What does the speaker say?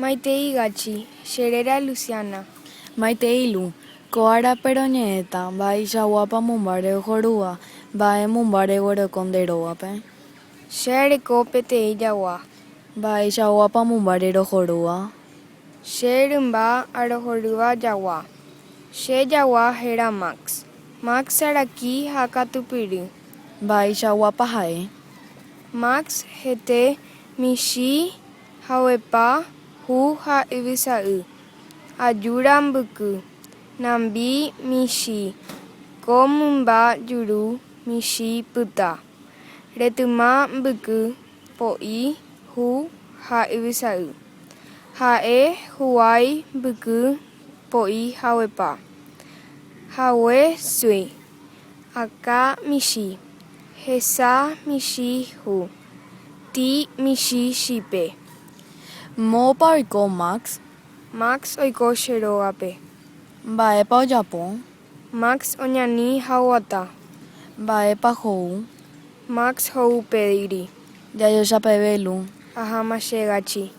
Maitei Gachi, che réra Luciana. Maitei Lu, ko árape roñe'ẽta mba'eichaguápa mymba reohorúva, mba'e mymba reguereko nde rógape. Che areko peteĩ jagua. Mba'eichaguápa mymba rerohorúva. Che rymba arohorýva jagua. Che jagua héra Max. Max saraki ha katupyry. Mba'eichaguápa ha'e. Max hete michĩ haguepa hũ ha yvysa'y. Ajúra mbyky. Nambi michĩ. Ko mymba juru michĩ pytã. Retyma mbyky, po'i, hũ ha yvysa'y. Ha'e huguái mbyky, po'i haguepa. Hague sỹi. Akã michĩ. Hesa michĩ hũ. Tĩ michĩ chipe. Moõpa oiko Max? Max oiko che rógape. Mba'épa ojapo? Max oñani ha oguata. Mba'épa ho'u? Max ho'u pedigrí. Jajocha peve, Lu. Aháma che, Gachi.